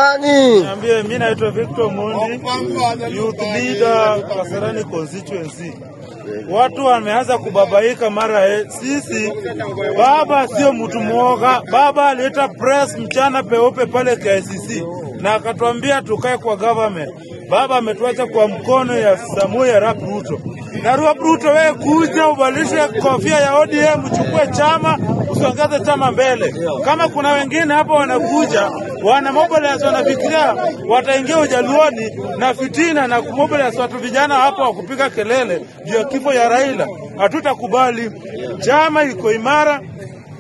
Nani? Niambie, mimi naitwa Victor Mundi, youth leader Kasarani constituency. Watu wameanza kubabaika mara sisi. Baba sio mtu mwoga. Baba aliita press mchana peupe pale KICC na akatuambia tukae kwa government. Baba ametuacha kwa mkono ya Samoei Arap Ruto. Na Arap Ruto, wewe kuja ubadilishe kofia ya ODM, uchukue chama, usongeze chama mbele. Kama kuna wengine hapo wanakuja wana mobilize, wanafikiria wataingia ujaluoni na fitina na kumobilize watu vijana hapo wa kupiga kelele juu ya kifo ya Raila. Hatutakubali. Chama iko imara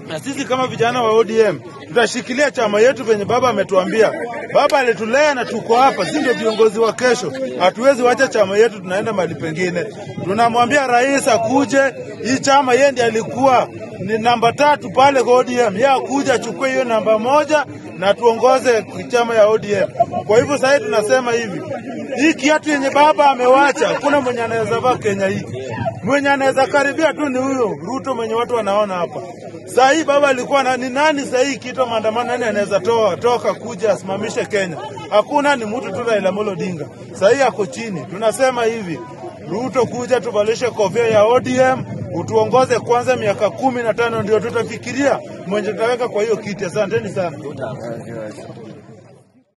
na sisi kama vijana wa ODM tutashikilia chama yetu venye baba ametuambia. Baba alitulea na tuko hapa, si ndio viongozi wa kesho. Hatuwezi wacha chama yetu, tunaenda mahali pengine. Tunamwambia rais akuje, hii chama yeye ndiye alikuwa ni namba 3 pale kwa ODM, yeye akuje achukue hiyo namba 1 na tuongoze chama ya ODM. Kwa hivyo sasa tunasema hivi, hii kiatu yenye baba amewacha, hakuna mwenye anaweza vaa Kenya hii. Mwenye anaweza karibia tu ni huyo Ruto mwenye watu wanaona hapa. Saa hii baba alikuwa na, ni nani saa hii kitu maandamano, nani anaweza toka kuja asimamishe Kenya? Hakuna, ni mtu tu Raila Amolo Odinga. Saa hii ako chini. Tunasema hivi, Ruto kuja tuvalishe kofia ya ODM, utuongoze kwanza miaka 15 ndio tutafikiria mwenye tutaweka kwa hiyo kiti. Asanteni sana.